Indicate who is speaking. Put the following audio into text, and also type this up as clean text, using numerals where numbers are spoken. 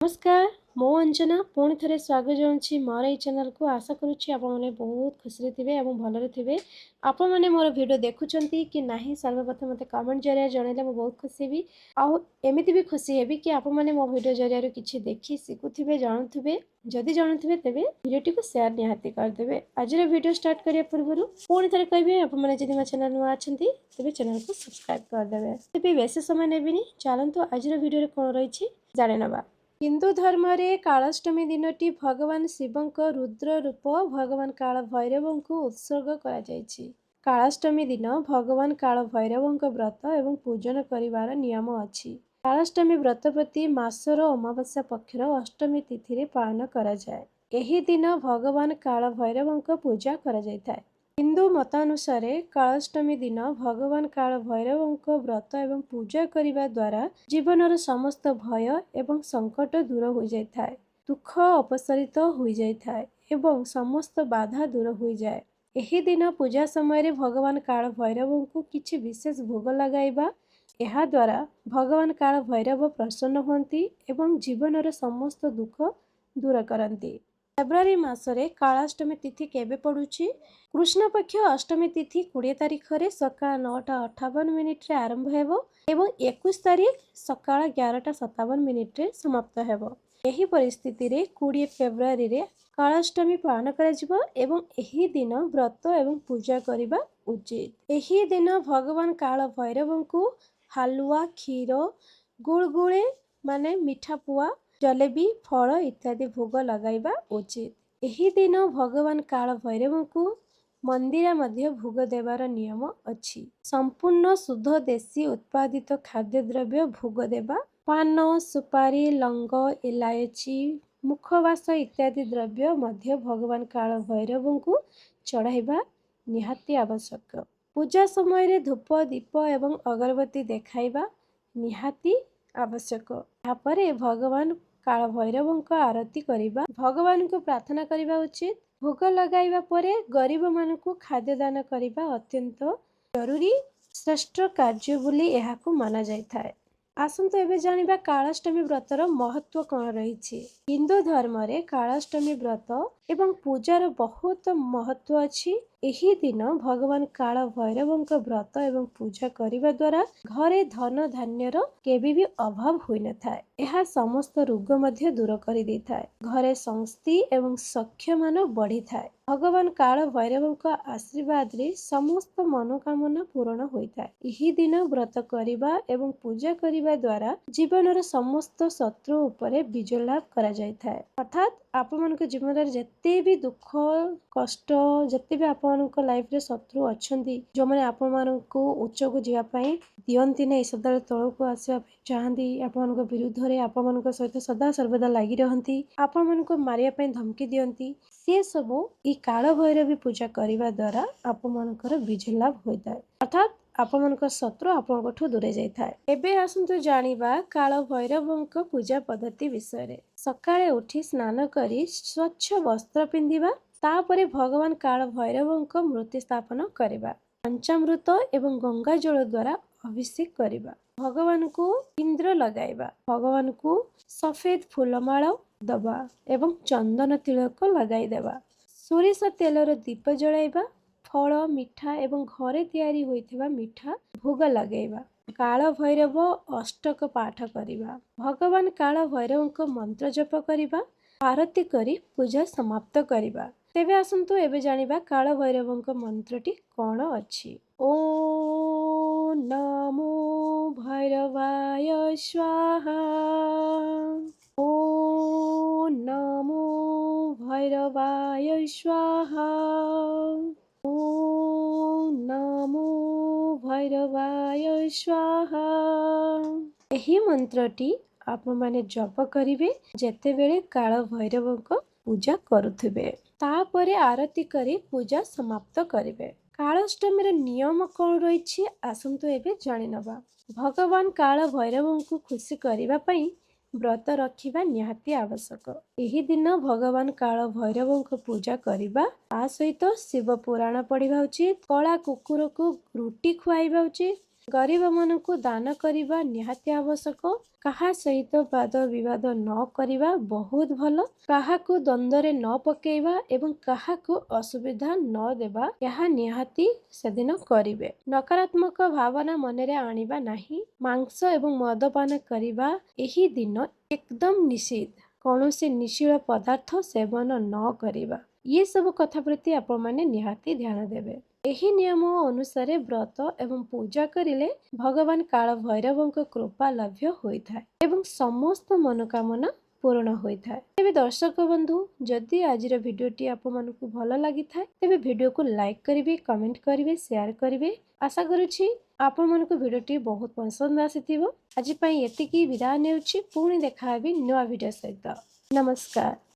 Speaker 1: ନମସ୍କାର, ମୁଁ ଅଞ୍ଜନା ପୁଣି ଥରେ ସ୍ୱାଗତ ଜଣାଉଛି ମୋର ଏଇ ଚ୍ୟାନେଲକୁ। ଆଶା କରୁଛି ଆପଣମାନେ ବହୁତ ଖୁସିରେ ଥିବେ ଏବଂ ଭଲରେ ଥିବେ। ଆପଣମାନେ ମୋର ଭିଡ଼ିଓ ଦେଖୁଛନ୍ତି କି ନାହିଁ, ସର୍ବପ୍ରଥମେ ମୋତେ କମେଣ୍ଟ ଜରିଆରେ ଜଣାଇଲେ ମୁଁ ବହୁତ ଖୁସି ହେବି। ଆଉ ଏମିତି ବି ଖୁସି ହେବି କି ଆପଣମାନେ ମୋ ଭିଡ଼ିଓ ଜରିଆରୁ କିଛି ଦେଖି ଶିଖୁଥିବେ, ଜାଣୁଥିବେ। ଯଦି ଜାଣୁଥିବେ, ତେବେ ଭିଡ଼ିଓଟିକୁ ସେୟାର ନିହାତି କରିଦେବେ। ଆଜିର ଭିଡ଼ିଓ ଷ୍ଟାର୍ଟ କରିବା ପୂର୍ବରୁ ପୁଣି ଥରେ କହିବି, ଆପଣମାନେ ଯଦି ମୋ ଚ୍ୟାନେଲ ନୂଆ ଅଛନ୍ତି, ତେବେ ଚ୍ୟାନେଲକୁ ସବସ୍କ୍ରାଇବ୍ କରିଦେବେ। ତେବେ ବେଶୀ ସମୟ ନେବିନି, ଚାଲନ୍ତୁ ଆଜିର ଭିଡ଼ିଓରେ କ'ଣ ରହିଛି ଜାଣିନେବା। ହିନ୍ଦୁ ଧର୍ମରେ କାଳାଷ୍ଟମୀ ଦିନଟି ଭଗବାନ ଶିବଙ୍କ ରୁଦ୍ର ରୂପ ଭଗବାନ କାଳ ଭୈରବଙ୍କୁ ଉତ୍ସର୍ଗ କରାଯାଇଛି। କାଳାଷ୍ଟମୀ ଦିନ ଭଗବାନ କାଳ ଭୈରବଙ୍କ ବ୍ରତ ଏବଂ ପୂଜନ କରିବାର ନିୟମ ଅଛି। କାଳାଷ୍ଟମୀ ବ୍ରତ ପ୍ରତି ମାସର ଅମାବାସ୍ୟା ପକ୍ଷର ଅଷ୍ଟମୀ ତିଥିରେ ପାଳନ କରାଯାଏ। ଏହି ଦିନ ଭଗବାନ କାଳ ଭୈରବଙ୍କ ପୂଜା କରାଯାଇଥାଏ। ହିନ୍ଦୁ ମତାନୁସାରେ କାଳାଷ୍ଟମୀ ଦିନ ଭଗବାନ କାଳ ଭୈରବଙ୍କ ବ୍ରତ ଏବଂ ପୂଜା କରିବା ଦ୍ୱାରା ଜୀବନର ସମସ୍ତ ଭୟ ଏବଂ ସଙ୍କଟ ଦୂର ହୋଇଯାଇଥାଏ, ଦୁଃଖ ଅପସରିତ ହୋଇଯାଇଥାଏ ଏବଂ ସମସ୍ତ ବାଧା ଦୂର ହୋଇଯାଏ। ଏହି ଦିନ ପୂଜା ସମୟରେ ଭଗବାନ କାଳ ଭୈରବଙ୍କୁ କିଛି ବିଶେଷ ଭୋଗ ଲଗାଇବା। ଏହାଦ୍ୱାରା ଭଗବାନ କାଳ ଭୈରବ ପ୍ରସନ୍ନ ହୁଅନ୍ତି ଏବଂ ଜୀବନର ସମସ୍ତ ଦୁଃଖ ଦୂର କରନ୍ତି। ଫେବୃଆରୀ ମାସରେ କାଳାଷ୍ଟମୀ ତିଥି କେବେ ପଡ଼ୁଛି? କୃଷ୍ଣପକ୍ଷ ଅଷ୍ଟମୀ ତିଥି 20 ତାରିଖରେ ସକାଳ 9ଟା 58 ମିନିଟ୍ରେ ଆରମ୍ଭ ହେବ ଏବଂ 21 ତାରିଖ ସକାଳ 11ଟା 57 ମିନିଟ୍ରେ ସମାପ୍ତ ହେବ। ଏହି ପରିସ୍ଥିତିରେ 20 ଫେବୃଆରୀରେ କାଳାଷ୍ଟମୀ ପାଳନ କରାଯିବ ଏବଂ ଏହି ଦିନ ବ୍ରତ ଏବଂ ପୂଜା କରିବା ଉଚିତ। ଏହି ଦିନ ଭଗବାନ କାଳ ଭୈରବଙ୍କୁ ହାଲୁଆ, କ୍ଷୀର, ଗୁଳଗୁଳେ ମାନେ ମିଠା ପୁଆ, ଜଲେବି, ଫଳ ଇତ୍ୟାଦି ଭୋଗ ଲଗାଇବା ଉଚିତ। ଏହି ଦିନ ଭଗବାନ କାଳ ଭୈରବଙ୍କୁ ମନ୍ଦିରା ମଧ୍ୟ ଭୋଗ ଦେବାର ନିୟମ ଅଛି। ସମ୍ପୂର୍ଣ୍ଣ ଶୁଦ୍ଧ ଦେଶୀ ଉତ୍ପାଦିତ ଖାଦ୍ୟଦ୍ରବ୍ୟ ଭୋଗ ଦେବା, ପାନ, ସୁପାରି, ଲବଙ୍ଗ, ଇଲାଇଚି, ମୁଖବାସ ଇତ୍ୟାଦି ଦ୍ରବ୍ୟ ମଧ୍ୟ ଭଗବାନ କାଳ ଭୈରବଙ୍କୁ ଚଢ଼ାଇବା ନିହାତି ଆବଶ୍ୟକ। ପୂଜା ସମୟରେ ଧୂପ, ଦୀପ ଏବଂ ଅଗରବତୀ ଦେଖାଇବା ନିହାତି ଆବଶ୍ୟକ। ଏହାପରେ ଭଗବାନ କାଳ ଭୈରବଙ୍କ ଆରତି କରିବା, ଭଗବାନଙ୍କୁ ପ୍ରାର୍ଥନା କରିବା ଉଚିତ। ଭୋଗ ଲଗାଇବା ପରେ ଗରିବମାନଙ୍କୁ ଖାଦ୍ୟ ଦାନ କରିବା ଅତ୍ୟନ୍ତ ଜରୁରୀ, ଶ୍ରେଷ୍ଠ କାର୍ଯ୍ୟ ବୋଲି ଏହାକୁ ମାନାଯାଇଥାଏ। ଆସନ୍ତୁ ଏବେ ଜାଣିବା କାଳାଷ୍ଟମୀ ବ୍ରତର ମହତ୍ଵ କ'ଣ ରହିଛି। ହିନ୍ଦୁ ଧର୍ମରେ କାଳାଷ୍ଟମୀ ବ୍ରତ ଏବଂ ପୂଜାର ବହୁତ ମହତ୍ଵ ଅଛି। ଏହି ଦିନ ଭଗବାନ କାଳ ଭୈରବଙ୍କ ବ୍ରତ ଏବଂ ପୂଜା କରିବା ଦ୍ୱାରା ଘରେ ଧନ ଧାନ୍ୟର କେବେ ବି ଅଭାବ ହୋଇନଥାଏ। ଏହା ସମସ୍ତ ରୋଗ ମଧ୍ୟ ଦୂର କରିଦେଇଥାଏ। ଘରେ ଶକ୍ତି ଏବଂ ସୌଖ୍ୟମାନ ବଢ଼ିଥାଏ। ଭଗବାନ କାଳ ଭୈରବଙ୍କ ଆଶୀର୍ବାଦରେ ସମସ୍ତ ମନୋକାମନା ପୂରଣ ହୋଇଥାଏ। ଏହି ଦିନ ବ୍ରତ କରିବା ଏବଂ ପୂଜା କରିବା ଦ୍ୱାରା ଜୀବନର ସମସ୍ତ ଶତ୍ରୁ ଉପରେ ବିଜୟ ଲାଭ କରାଯାଇଥାଏ। ଅର୍ଥାତ୍ ଆପଣମାନଙ୍କ ଜୀବନରେ ଯେତେ ବି ଦୁଃଖ କଷ୍ଟ, ଯେତେ ବି ଆପଣଙ୍କ ଲାଇଫରେ ଶତ୍ରୁ ଅଛନ୍ତି, ଯେଉଁମାନେ ଆପଣମାନଙ୍କୁ ଉଚ୍ଚକୁ ଯିବା ପାଇଁ ଦିଅନ୍ତି ନାହିଁ, ସଦାବେଳେ ତଳକୁ ଆସିବା ପାଇଁ ଚାହାନ୍ତି, ଆପଣଙ୍କ ବିରୁଦ୍ଧରେ ଆପଣମାନଙ୍କ ସହିତ ସଦା ସର୍ବଦା ଲାଗି ରହନ୍ତି, ଆପଣମାନଙ୍କୁ ମାରିବା ପାଇଁ ଧମକି ଦିଅନ୍ତି, ସେ ସବୁ ଏଇ କାଳ ଭୈରବୀ ପୂଜା କରିବା ଦ୍ୱାରା ଆପଣମାନଙ୍କର ବିଜୟ ଲାଭ ହୋଇଥାଏ। ଅର୍ଥାତ୍ ଆପଣମାନଙ୍କ ଶତ୍ରୁ ଆପଣଙ୍କଠୁ ଦୂରେଇ ଯାଇଥାଏ। ଏବେ ଆସନ୍ତୁ ଜାଣିବା କାଳ ଭୈରବଙ୍କ ପୂଜା ପଦ୍ଧତି ବିଷୟରେ। ସକାଳେ ଉଠି ସ୍ନାନ କରି ସ୍ୱଚ୍ଛ ବସ୍ତ୍ର ପିନ୍ଧିବା। ତାପରେ ଭଗବାନ କାଳ ଭୈରବଙ୍କ ମୂର୍ତ୍ତି ସ୍ଥାପନ କରିବା। ପଞ୍ଚାମୃତ ଏବଂ ଗଙ୍ଗା ଜଳ ଦ୍ୱାରା ଅଭିଷେକ କରିବା। ଭଗବାନଙ୍କୁ ଇନ୍ଦ୍ର ଲଗାଇବା। ଭଗବାନଙ୍କୁ ସଫେଦ ଫୁଲମାଳ ଦବା ଏବଂ ଚନ୍ଦନ ତିଳକ ଲଗାଇଦେବା। ସୋରିଷ ତେଲର ଦୀପ ଜଳାଇବା। ଫଳ, ମିଠା ଏବଂ ଘରେ ତିଆରି ହୋଇଥିବା ମିଠା ଭୋଗ ଲଗାଇବା। କାଳ ଭୈରବ ଅଷ୍ଟକ ପାଠ କରିବା। ଭଗବାନ କାଳ ଭୈରବଙ୍କ ମନ୍ତ୍ର ଜପ କରିବା। ଆରତି କରି ପୂଜା ସମାପ୍ତ କରିବା। ତେବେ ଆସନ୍ତୁ ଏବେ ଜାଣିବା କାଳ ଭୈରବଙ୍କ ମନ୍ତ୍ରଟି କ'ଣ ଅଛି। ଓଁ ନମୋ ଭୈରବାୟ ସ୍ୱାହା। ଓଁ ନମୋ ଭୈରବାୟ ସ୍ୱାହା। ଓଁ ନମୋ ଭୈରବାୟ ସ୍ୱାହା। ଏହି ମନ୍ତ୍ରଟି ଆପଣମାନେ ଜପ କରିବେ ଯେତେବେଳେ କାଳ ଭୈରବଙ୍କ ପୂଜା କରୁଥିବେ। ତାପରେ ଆରତି କରି ପୂଜା ସମାପ୍ତ କରିବେ। କାଳାଷ୍ଟମୀର ନିୟମ କ'ଣ ରହିଛି, ଆସନ୍ତୁ ଏବେ ଜାଣିନେବା। ଭଗବାନ କାଳ ଭୈରବଙ୍କୁ ଖୁସି କରିବା ପାଇଁ ବ୍ରତ ରଖିବା ନିହାତି ଆବଶ୍ୟକ। ଏହି ଦିନ ଭଗବାନ କାଳ ଭୈରବଙ୍କ ପୂଜା କରିବା, ତା ସହିତ ଶିବ ପୁରାଣ ପଢିବା ଉଚିତ। କଳା କୁକୁରକୁ ରୁଟି ଖୁଆଇବା ଉଚିତ। ଗରିବମାନଙ୍କୁ ଦାନ କରିବା ନିହାତି ଆବଶ୍ୟକ। କାହା ସହିତ ବାଦ ବିବାଦ ନ କରିବା ବହୁତ ଭଲ। କାହାକୁ ଦ୍ୱନ୍ଦ୍ୱରେ ନ ପକେଇବା ଏବଂ କାହାକୁ ଅସୁବିଧା ନ ଦେବା, ଏହା ନିହାତି ସେଦିନ କରିବେ। ନକାରାତ୍ମକ ଭାବନା ମନରେ ଆଣିବା ନାହିଁ। ମାଂସ ଏବଂ ମଦପାନ କରିବା ଏହି ଦିନ ଏକଦମ ନିଷିଦ୍ଧ। କୌଣସି ନିଶିଳ ପଦାର୍ଥ ସେବନ ନ କରିବା, ଇଏ ସବୁ କଥା ପ୍ରତି ଆପଣମାନେ ନିହାତି ଧ୍ୟାନ ଦେବେ। ଏହି ନିୟମ ଅନୁସାରେ ବ୍ରତ ଏବଂ ପୂଜା କରିଲେ ଭଗବାନ କାଳ ଭୈରବଙ୍କ କୃପା ଲଭ୍ୟ ହୋଇଥାଏ ଏବଂ ସମସ୍ତ ମନୋକାମନା ପୂରଣ ହୋଇଥାଏ। ତେବେ ଦର୍ଶକ ବନ୍ଧୁ, ଯଦି ଆଜିର ଭିଡ଼ିଓଟି ଆପଣମାନଙ୍କୁ ଭଲ ଲାଗିଥାଏ, ତେବେ ଭିଡ଼ିଓକୁ ଲାଇକ୍ କରିବେ, କମେଣ୍ଟ କରିବେ, ସେୟାର କରିବେ। ଆଶା କରୁଛି ଆପଣମାନଙ୍କୁ ଭିଡ଼ିଓଟି ବହୁତ ପସନ୍ଦ ଆସିଥିବ। ଆଜି ପାଇଁ ଏତିକି, ବିଦାୟ ନେଉଛି। ପୁଣି ଦେଖାହେବି ନୂଆ ଭିଡ଼ିଓ ସହିତ। ନମସ୍କାର।